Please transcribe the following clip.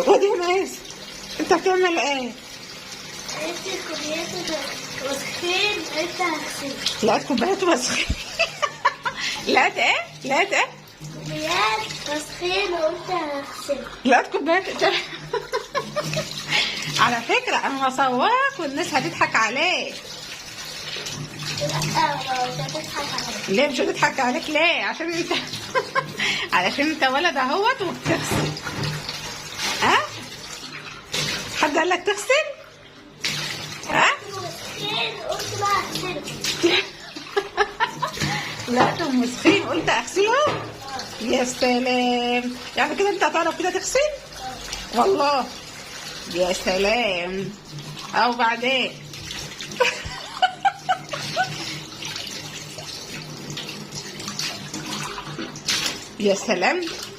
ودي ماس، انت بتعمل ايه؟ لقيت الكوبايات وسخين، قلت هغسل. لقيت كوبايات وسخين؟ لقيت ايه؟ لقيت ايه؟ كوبايات وسخين وقلت هغسل. لقيت كوبايات. على فكرة انا هصورك والناس هتضحك عليك. لا، مش هتضحك عليا. ليه مش هتضحك عليك؟ ليه؟ عشان انت علشان انت ولد اهوت وبتغسل. ها؟ حد قال لك تغسل؟ ها؟ وسخين قلت بقى هغسله. لقيتهم وسخين قلت اغسلهم؟ يا سلام، يعني كده انت هتعرف كده تغسل؟ والله يا سلام. او بعدين يا سلام.